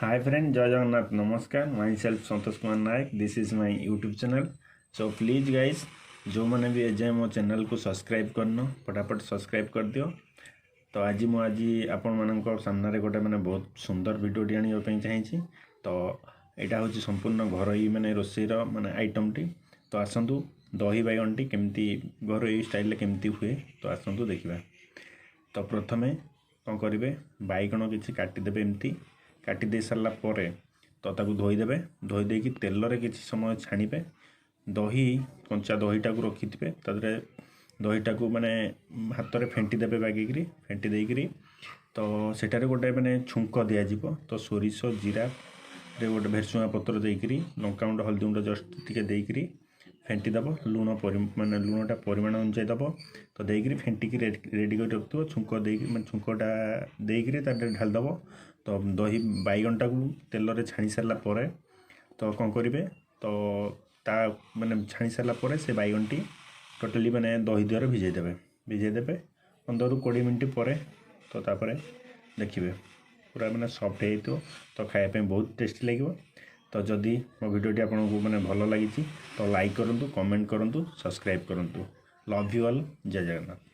Hi friend, Jay Jagannath, ନମସ୍କାର। Myself Santosh Kumar Nayak. This is my YouTube channel. So please guys, ଯେଉଁମାନେ ବି ଏଯାଏଁ ମୋ ଚ୍ୟାନେଲ୍କୁ subscribe କରିନ, ଫଟାଫଟ ସବସ୍କ୍ରାଇବ୍ କରିଦିଅ। ତ ଆଜି ମୁଁ ଆଜି ଆପଣମାନଙ୍କ ସାମ୍ନାରେ ଗୋଟେ ମାନେ ବହୁତ ସୁନ୍ଦର ଭିଡ଼ିଓଟି ଆଣିବା ପାଇଁ ଚାହିଁଛି। ତ ଏଇଟା ହେଉଛି ସମ୍ପୂର୍ଣ୍ଣ ଘରୋଇ ମାନେ ରୋଷେଇର ମାନେ ଆଇଟମ୍ଟି। ତ ଆସନ୍ତୁ, ଦହି ବାଇଗଣଟି କେମିତି ଘରୋଇ ଷ୍ଟାଇଲ୍ରେ କେମିତି ହୁଏ, ତ ଆସନ୍ତୁ ଦେଖିବା। ତ ପ୍ରଥମେ କ'ଣ କରିବେ? ବାଇଗଣ କିଛି କାଟିଦେବେ। ଏମିତି କାଟି ଦେଇ ସାରିଲା ପରେ ତ ତାକୁ ଧୋଇଦେବେ। ଧୋଇ ଦେଇକି ତେଲରେ କିଛି ସମୟ ଛାଣିବେ। ଦହି, କଞ୍ଚା ଦହିଟାକୁ ରଖିଥିବେ, ତା ଦେହରେ ଦହିଟାକୁ ମାନେ ହାତରେ ଫେଣ୍ଟି ଦେବେ ବାଗେଇକିରି। ଫେଣ୍ଟି ଦେଇକିରି ତ ସେଠାରେ ଗୋଟେ ମାନେ ଛୁଙ୍କ ଦିଆଯିବ। ତ ସୋରିଷ ଜିରାରେ ଗୋଟେ ଭେରସୁଙ୍ଗା ପତ୍ର ଦେଇକିରି, ଲଙ୍କାଗୁଣ୍ଡ, ହଳଦୀ ଗୁଣ୍ଡ ଜଷ୍ଟ ଟିକେ ଦେଇକିରି ଫେଣ୍ଟି ଦେବ। ଲୁଣ ପରି ମାନେ ଲୁଣଟା ପରିମାଣ ଅନୁଯାୟୀ ଦେବ। ତ ଦେଇକିରି ଫେଣ୍ଟିକି ରେଡ଼ି କରି ରଖିଥିବ। ଛୁଙ୍କ ଦେଇକି ମାନେ ଛୁଙ୍କଟା ଦେଇକିରି ତା ଦେହରେ ଢାଳିଦେବ। ତ ଦହି ବାଇଗଣଟାକୁ ତେଲରେ ଛାଣି ସାରିଲା ପରେ ତ କ'ଣ କରିବେ? ତ ତା ମାନେ ଛାଣି ସାରିଲା ପରେ ସେ ବାଇଗଣଟି ଟୋଟାଲି ମାନେ ଦହି ଦେହରେ ଭିଜେଇ ଦେବେ। ଭିଜେଇ ଦେବେ 15ରୁ 20 ମିନିଟ୍ ପରେ। ତ ତାପରେ ଦେଖିବେ ପୁରା ମାନେ ସଫ୍ଟ ହେଇଯାଇଥିବ। ତ ଖାଇବା ପାଇଁ ବହୁତ ଟେଷ୍ଟି ଲାଗିବ। ତ ଯଦି ମୋ ଭିଡ଼ିଓଟି ଆପଣଙ୍କୁ ମାନେ ଭଲ ଲାଗିଛି, ତ ଲାଇକ୍ କରନ୍ତୁ, କମେଣ୍ଟ କରନ୍ତୁ, ସବସ୍କ୍ରାଇବ୍ କରନ୍ତୁ। Love you all. Jay Jagannath.